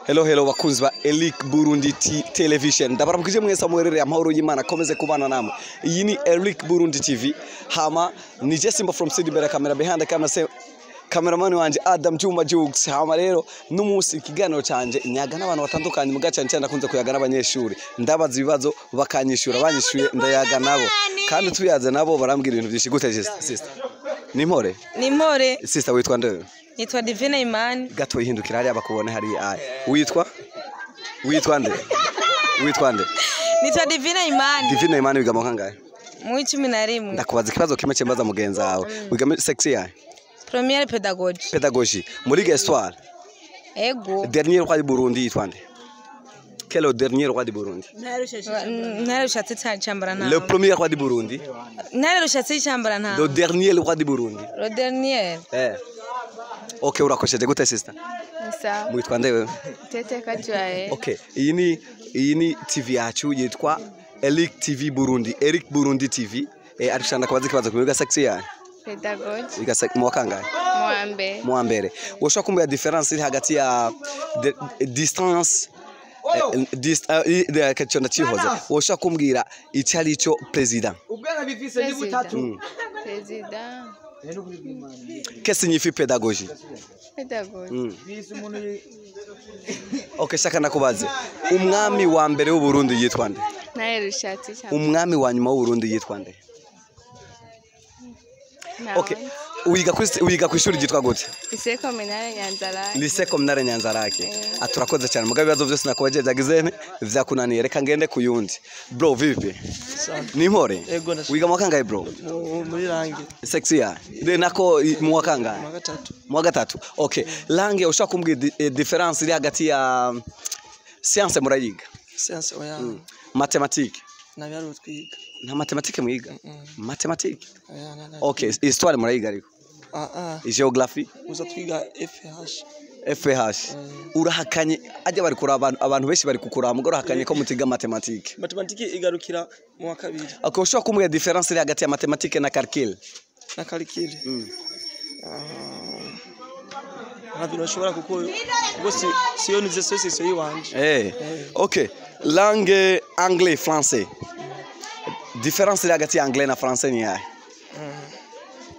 Hello, hello, bakunzi ba Eric Burundi Television, ndabaramukije mwese muherereye. Amahoro y'Imana akomeze kubana namwe. Iyi ni Eric Burundi TV. Hama ni Simba from City mbere camera, behind the camera se cameraman wanje Adam Juma Jukes. Hama rero n'umunsi ikiganiro canje nyaga n'abantu batandukanye, muga cyane cyane nakunze kuyaga n'abanyeshuri. Ndabaza ibibazo bakanyishura, banyishuye ndayaga nabo, kandi tuyaze nabo barambwira ibintu byinshi. Gute sister? Ni mpore? Ni mpore. Sister, witwa nde? Nitwa Divine Imani. Gato ihindukira hariya bakubone hariya. Aya, witwa nde? Witwa nde? Nitwa Divine Imani. Divine Imani, wiga mu kangahe? Mu 11. Ndakubaza ikibazo kimwe cyembaza mugenzi wawe. Wiga muri section yahe? Première pédagogie. Pédagogie, muri histoire? Ego. Dernier roi du Burundi yitwa nde? Quel est le dernier roi du Burundi? Ntare Rushatsi Cyambara. Le Ntama. premier roi du Burundi? Ntare Rushatsi Cyambara. Le Ntama. dernier roi du Burundi. Le dernier. Eh, okay, urakosheje. Gute sister? Sawa. Mwitwa nde wewe? Tete Kajae. Okay, iyi ni TV yacu yitwa Eric TV Burundi, Eric Burundi TV. Ariko shanda kubaza ikibazo kimwe. Wiga section yahe? Pedagogy. Wiga mu wa kangahe? Mu wa mbere. Mu wa mbere. Woshobora kumbwira différence iri hagati ya distance cyo ndacihoze. Woshobora kumbwira icyo ari cyo président? Président. Président. Que signifie pédagogie? Pedagogy. Okay, shaka nakubaze, umwami wa mbere w'u Burundi yitwa nde? Ntare Rushatsi Cyambara. Umwami wa nyuma w'u Burundi yitwa nde? Okay, wiga ku ishuri ryitwa gute? Lycée communale Nyanza-Lac. Lycée communale Nyanza-Lac. Aturakoze cyane. Mugabe ibibazo byose nakubaje byagize nte? Vyakunaniye. Reka ngende ku yundi. Bro, vipi? Ni impore? Ego, ndashima. Wiga mu wa kangahe, bro? Muri langue. Section ya de nako mu wa kangahe? Mu wa gatatu. Mu wa gatatu, okay. Langue, ushobora kumbwira différence iri hagati ya science? Murayiga? Science oya. Mathématique? Nta biharuro twiga. Nta mathématique mwiga? Mathématique? Oya, nta. Okay, histoire murayiga ariko? Ah ah. Géographie? Uza twiga FH. FH. Urahakanye, ajya bari kuraba abantu benshi bari kukuraba, mugo urahakanye ko mutiga mathématique. Mathématique igarukira mu wa kabiri. Okay, ushobora kumbwira différence iri hagati ya mathématique na calcul? Na calcul. Nta bintu bashobora kuko si siyo nize, siyo section yiwanje. Okay, langue anglais, français, différence iri hagati ya anglais na français ni yahe?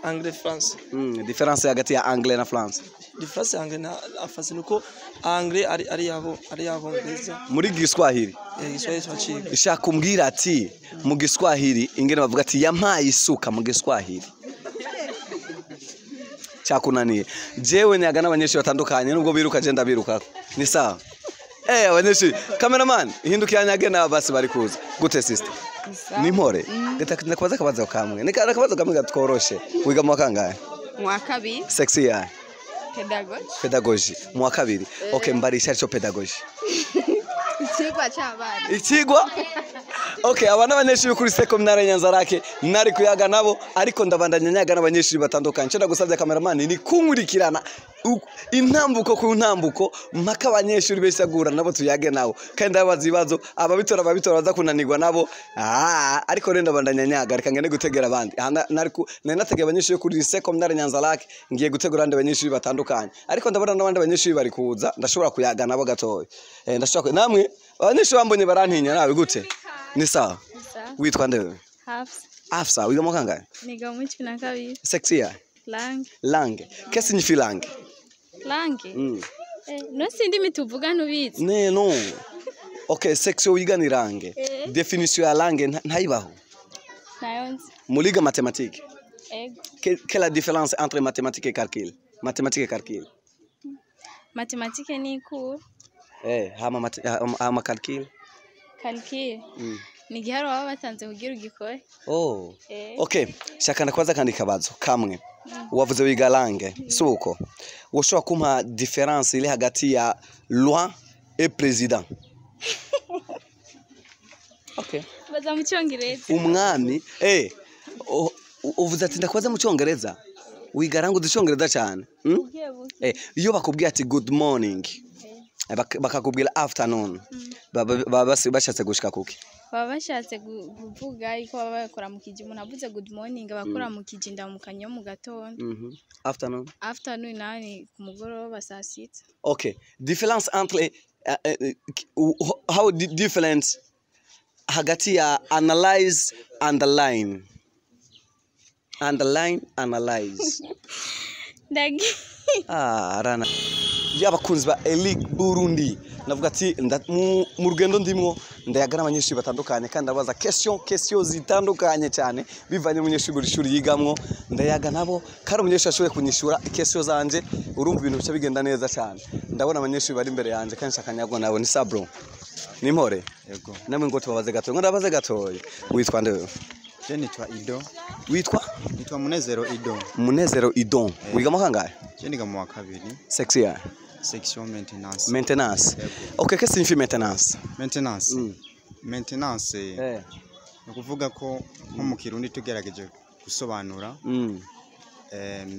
Anglais, français. Différence iri hagati ya anglais na français. Différence ya anglais na français nuko anglais ari yabo ngereza. Muri Giswahili? Giswahili twaciga. Shaka kumbwira ati mu Giswahili ingene bavuga ati "yampaye isuka" mu Giswahili. Cyakunaniye. Jewe nyaga n'abanyeshuri batandukanye, nubwo biruka je ndabiruka. Ni sawa. Abanyeshuri, cameraman ihindukira nyage na basi bari kuza. Gute sister? Ni mpore? Ndakubaza akabazo kamwe, ni akabazo kamwe gatworoshe. Wiga mu wa kangahe? Mu wa kabiri. Section yahe? Pedagogy. Pédagogie, mu wa kabiri. Okay, mbarisha aricyo pédagogie. Ikigwa cy'abana. Ikigwa. Okay, aba n'abanyeshuri kuri Lycée Communale Nyanza-Lac nari kuyaga nabo, ariko ndabandanya nyaga n'abanyeshuri batandukanye. Icyo ndagusabye, cameraman, ni kunkurikirana intambuko ku ntambuko mpaka abanyeshuri bese agura nabo tuyage nabo, kandi ndabaza ibibazo, ababitora baza kunanirwa nabo. Ah, ariko rero ndabandanya nyaga. Reka ngende gutegera abandi. Aha nari nategeye abanyeshuri kuri Lycée Communale Nyanza-Lac, ngiye gutegura abandi banyeshuri batandukanye, ariko ndabona n'abandi banyeshuri bari kuza. Ndashobora kuyaga nabo gatoya. Ndashobora namwe abanyeshuri bambonye barantinya nawe. Gute? Ni sawa? Witwa nde wewe? Hafsa. Afsa, wiga mu kangahe? Niga mu 12. Section ya? Langue. Langue. Qu'est-ce signifie langue? Langue. No si indimi tuvuga, ntubizi? Ne, no. Okay, section wiga ni langue. Eh. Définition ya langue ntayibaho. Nayo nzi. Muliga mathématique? Ego. Quelle est la différence entre mathématiques et calcul? Mathématiques et calcul. Mathématique ni cours. Hama calcul? Calcul. Ni igiharuro baba batanze kugira ugikore. Oh. Eh. Okay, shaka ndakubaza kandi kabazo kamwe. Wavuze wiga langue, suko? Woshobora kumpa différence iri hagati ya loi et président? Okay. Baza mu Cyongereza. Umwami uvuze ati ndakubaza mu Cyongereza. Wiga langue, uzi Icyongereza cyane. Buke buke. Iyo bakubwiye ati "good morning", bakakubwira "afternoon", baba bashatse gushika kuki? Baba bashatse kuvuga yuko baba bakuramukije. Umuntu avuze "good morning" abakuramukije indamukanyo yo mu gatondo. Afternoon? Afternoon nawe ni ku mugoroba saa sita. Okay, différence entre How different hagati ya analyze, underline, underline, analyze? Ndagi. Ah, rana y'abakunzi ba Eric Burundi, navuga ati mu rugendo ndimwo ndayaga n'abanyeshuri batandukanye kandi ndabaza question zitandukanye cyane bivanye n'umunyeshuri buri shuri yigamwo. Ndayaga nabo kandi umunyeshuri ashoboye kunyishura question zanje, urumva ibintu bica bigenda neza cyane. Ndabona abanyeshuri bari imbere yanje kandi nshaka nyagwa nabo. Ni sabro, ni mpore. Yego. Namwe ngo tubabaze gatoya, ngo ndabaze gatoya. Witwa nde wewe? Je nitwa Ido. Witwa? Nitwa Munezero Ido. Munezero Idon. Wigamo kangahe? Je niga mu wa kabiri, Section ya section maintenance. Maintenance. Okay, qu'est-ce que signifie maintenance? Maintenance. Maintenance ni ukuvuga ko nko mu Kirundi tugerageje gusobanura,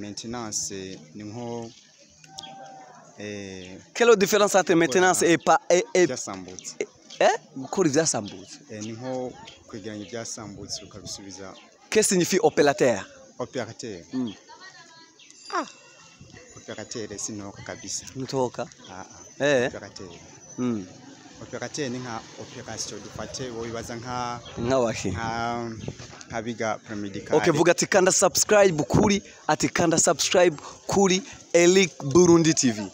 maintenance ni nko Quelle est la différence entre maintenance et pas et ibyasambutse. Gukora ivyasambutse. Ni nko kwegeranya ibyasambutse ukabisubiza. Qu'est-ce que signifie opérateur? Opérateur. Opérateur sinoka kabisa. Ntoka. Ah, ah. Opérateur. Opérateur ni nka operation, dufate wobibaza nka Nk'abaki. nka nkabiga paramedical. Okay, vuga ati kanda subscribe kuri, ati kanda subscribe kuri Eric Burundi TV.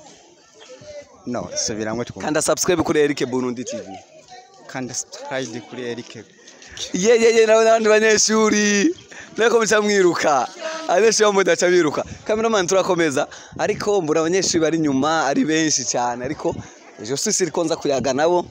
No, subiramwe twumve. Kanda subscribe kuri Eric Burundi TV. Kanda subscribe kuri Eric. Ye ye ye, nawe n'abandi banyeshuri nako muca mwiruka, abanyeshuri bo mudaca biruka. Cameraman, turakomeza, ariko mbura abanyeshuri bari inyuma ari benshi cyane, ariko ejo sisi ko nza kuyaga nabo,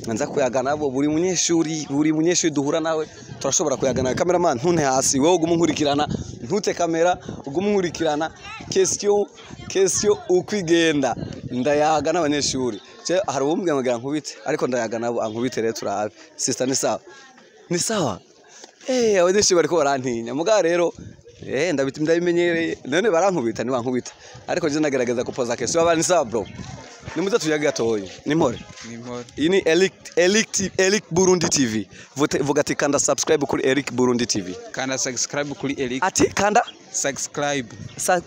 nza kuyaga nabo. Buri munyeshuri duhura nawe turashobora kuyaga nawe. Cameraman, ntunte hasi wowe, ugume unkurikirana, ntute kamera, ugume unkurikirana question question uko igenda. Ndayaga n'abanyeshuri. Je hari uwumbwira ngo ankubite, ariko ndayaga nabo ankubite rero turabe. Sister, ni sawa, ni sawa. Abanyeshuri bariko barantinya muga rero ndabimenyereye none barankubita nibankubita, ariko je ndagerageza kupoza question. Abana, ni sawa bro? Nimuze tuyage gatoyi. Ni mpore. Iyi ni Eric Burundi TV. Vuga ati kanda subscribe kuri Eric Burundi TV. Kanda subscribe kuri Eric. Ati kanda Subscribe.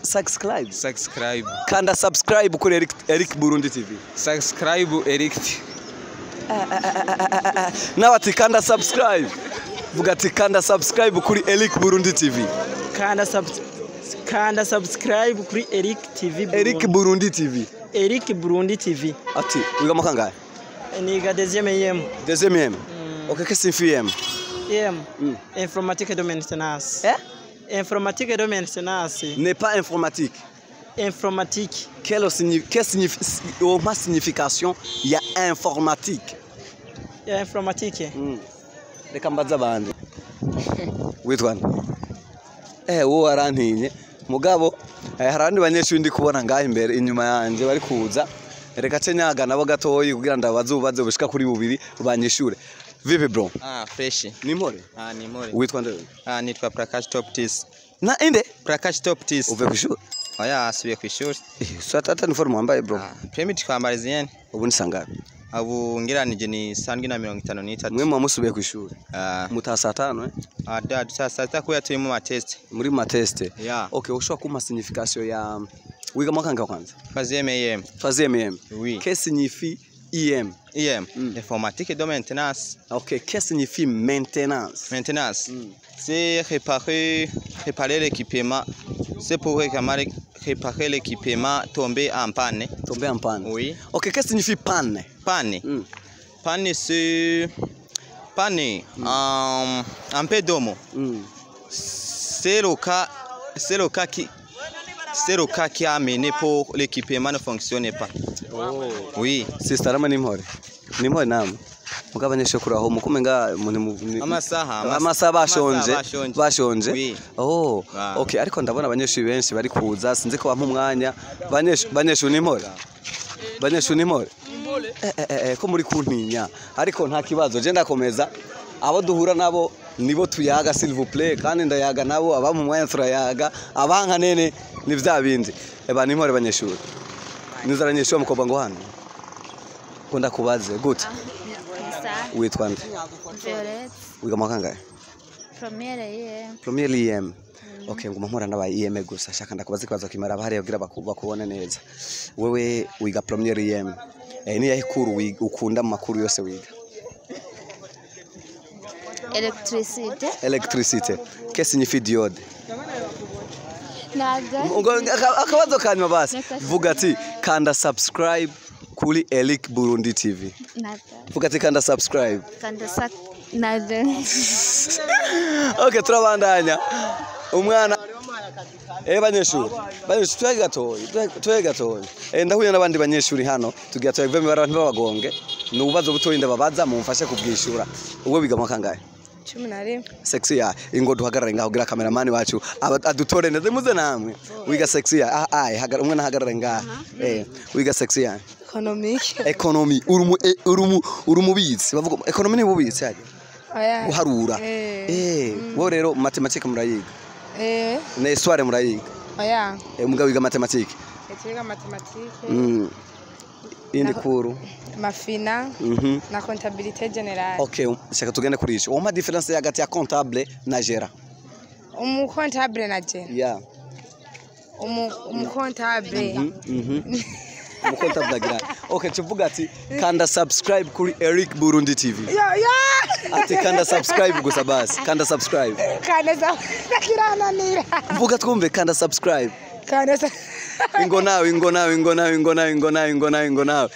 Subscribe. Subscribe. Kanda subscribe kuri Eric Burundi TV. Subscribe Eric. Nawe ati kanda subscribe. Vuga ati kanda subscribe kuri Eric Burundi TV. Kanda subscribe kuri Eric TV. Eric Burundi TV. Eric Burundi TV. Ati wiga mu kangahe? Niga deuxième IM. Deuxième IM. Ok, qu'est-ce que signifie IM? IM. Informatique de maintenance. Eh? Informatique de maintenance. N'est pas informatique. Informatique. Quelle signifie, ma signification ya informatique? Ya informatique. Reka mbaze abandi. Witwa nde? Wowe warantinye mugabo. Hari abandi banyeshuri ndi kubona ngaha imbere inyuma yanjye bari kuza. Reka ce nyaga nabo gatoyi kugira ndabaze ububazo bushika kuri bubiri banyishure. Vipi bro? Ah, fresh. Ni mpore. Ah, ni mpore. Witwa nde? Ah, nitwa Prakash Top Tis. Na inde? Prakash Top Tis. Uve kwishuri? Oya, asubiye ku ishuri. So tata uniforme wambaye bro? Ah, permit twambara iziyene. Ubu ni sangapi? Ubu ngeranije ni sandwi na 53. Mwe muba musubiye kwishuri? Ah, mutaha saa 5, eh? Ah, da saa 6 kubera turi mu matest. Muri matest? Yeah. Okay, ushobora kumpa signification ya, wiga mu kangahe kwanza? Troisième IM. Troisième IM. Oui. Qu'est-ce signifie IM? IM. Informatique de maintenance. Ok, qu'est-ce signifie maintenance? Maintenance. C'est réparer l'équipement. C'est pour réparer l'équipement tombé en panne. Tombé en panne. Oui. Ok, qu'est-ce que signifie panne? Panne. Panne, c'est panne en peu de mots. C'est le cas qui a amené pour l'équipement ne fonctionne pas. Oui. Sister, rama ni mpore. Ni mpore namwe. Mugabo abanyeshuri kuri aho mukumenga Amasaha, amasaha bashonje. Amasaha bashonje. Bashonje. Oui. Oh, Ah. okay, ariko ndabona abanyeshuri benshi bari kuza, sinzi ko bampa umwanya. Banyeshuri, ni mpore. Banyeshuri, ni mpore. Ko muri kuntinya, ariko nta kibazo, je ndakomeza. Abo duhura nabo nibo tuyaga, s'il vous plaît, kandi ndayaga nabo, abampa umwanya turayaga, abanka nene ni vya bindi. Eba ni mpore banyeshuri. Niza abanyeshuri mukobwa ngo hano. Ko ndakubaze gute? Witwa nde? Violette. Wiga mu wa kangahe? Première IM. Première IM. Okay, nguma mpura n'aba IM gusa. Shaka ndakubaza ikibazo kimara bahariya kugira bakubone neza. Wewe wiga première IM. Ni yahe cours ukunda mu ma cours yose wiga? Électricité. Électricité. Que signifie diode? Ntabwo. Akabazo kanyuma basi. Vuga ati kanda subscribe kuri Eric Burundi TV. Ntabwo. Vuga ati kanda subscribe. Kanda sa ntabwo. Okay, turabandanya. Umwana banyeshuri, banyeshuri, twege gatoyi, twege gatoyi. Ndahuye n'abandi banyeshuri hano, tugira tuyave mu abantu babagonge. Ni ububazo butoyi ndababaza, mumfashe kubwishura. Ubwo biga mu kangahe? 11. Section ya ingo duhagarare ngaho kugira cameraman wacu adutore neza, muze namwe. Wiga section ya ah ah hagara umwe nahagarare ngaha. Wiga section ya Économique. Economy, uri umubitsi. Bavuga economy ni ububitsi yaje. Oya. Guharura. Eh. Wowe rero mathématique murayiga? Eh. Na histoire murayiga? Oya. Mugabo wiga mathématique? Twiga mathématique. Indi cours? Mafina na comptabilité générale. Okay, shaka tugende kuri ico. Wompa différence hagati ya comptable na gérant? Umucomptable na gérant. Yeah. Umucomptable. Umucomptable agira. Okay, tuvuga ati kanda subscribe kuri Eric Burundi TV. Yo yo. Ati kanda subscribe gusa basi. Kanda subscribe. Kanda sa kirananira. Vuga twumve, kanda subscribe. Kanda sa. Ingo nawe, ingo nawe, ingo nawe, ingo nawe, ingo nawe, ingo nawe, ingo nawe.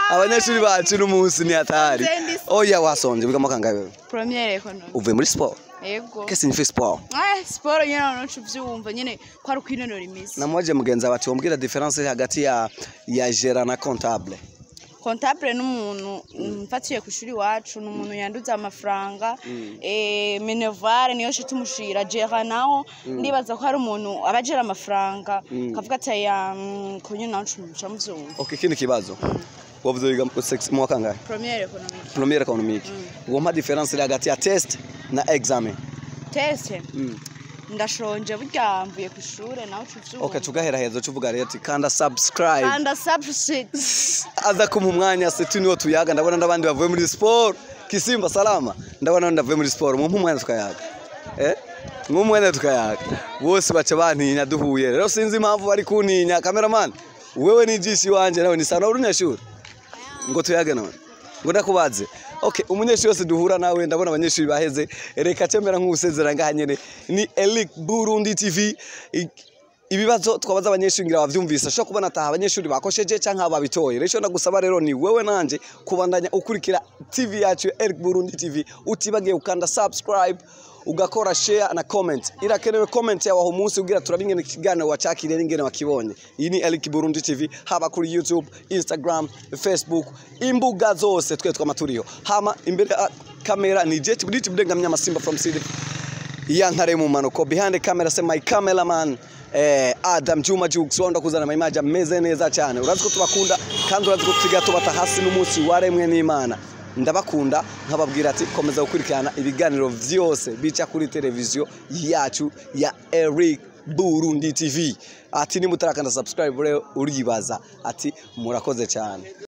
Abanyeshuri bacu n'umunsi ni hatari. Oya, wasonje. Wiga mu kangahe wewe? Première économie. Uvuye muri sport? Yego. Qu'est-ce signifie sport? Sport nyene abantu uvyumva nyene ko ari kwinonora imitsi. Namwaje mugenzi wawe ati wombwira différence iri hagati ya gérant na comptable. Comptable n'umuntu, mfatiye ku ishuri iwacu, ni umuntu yanduza amafaranga, minerval niyo shi tumushira. Gérant naho ndibaza ko hari umuntu aba agera amafaranga, kavuga ati aya ko nyene naho nca muvyumva. Okay, ikindi kibazo. Wavuze wiga mu wa kangahe? Première économique. Première économique. Wompa différence iri hagati ya test na examen. Test. Ndashonje burya, mvuye ku ishure, naho uca uvyumva. Okay, tugaheraheza tuvuga rero ati kanda subscribe. Kanda subscribe. Aza kumpa umwanya setu niwo tuyaga. Ndabona n'abandi bavuye muri sport. Kisimba salama. Ndabona n'abandi bavuye muri sport. Mumpa umwanya tukayaga. Mumpa umwanya tukayaga. Bose baca bantinya duhuye. Rero sinzi impamvu bari kuntinya. Cameraman, wewe ni jisi wanje, nawe ni sana uri umunyeshuri. Ngo tuyage none. Ngo ndakubaze. Okay, umunyeshuri wese duhura nawe, ndabona abanyeshuri baheze. Reka cemera nk'usezera ngaha nyene. Ni Eric Burundi TV. Ibibazo twabaza abanyeshuri ngira bavyumvise. Ashobora kubona ataha abanyeshuri bakosheje canke babitoye. Rero ndagusaba rero ni wewe nanje kubandanya ukurikira TV yacu Eric Burundi TV, utibagiye ukanda subscribe, ugakora share na comment. Irakenewe comment yawe aho munsi ugira turabingene ikiganiro wacakiriye n'ingene wakibonye. Iyi ni Eric Burundi TV, haba kuri YouTube, Instagram, Facebook, imbuga zose twe twamaturiyo. Hama imbere ya kamera ni Jet Buditi Budenga Mnyama Simba from City ya Ntare mu manuko. Behind the camera se my cameraman Adam Juma Jux wanda kuzana ma images ameze neza cyane. Urazi ko tubakunda kandi urazi ko tusigaye tubata hasi n'umunsi waremwe n'Imana. Ndabakunda, nkababwira ati komeza gukurikirana ibiganiro vyose bica kuri televiziyo yacu ya Eric Burundi TV. Ati nimba utarakanda subscribe rero uribaza. Ati murakoze cyane.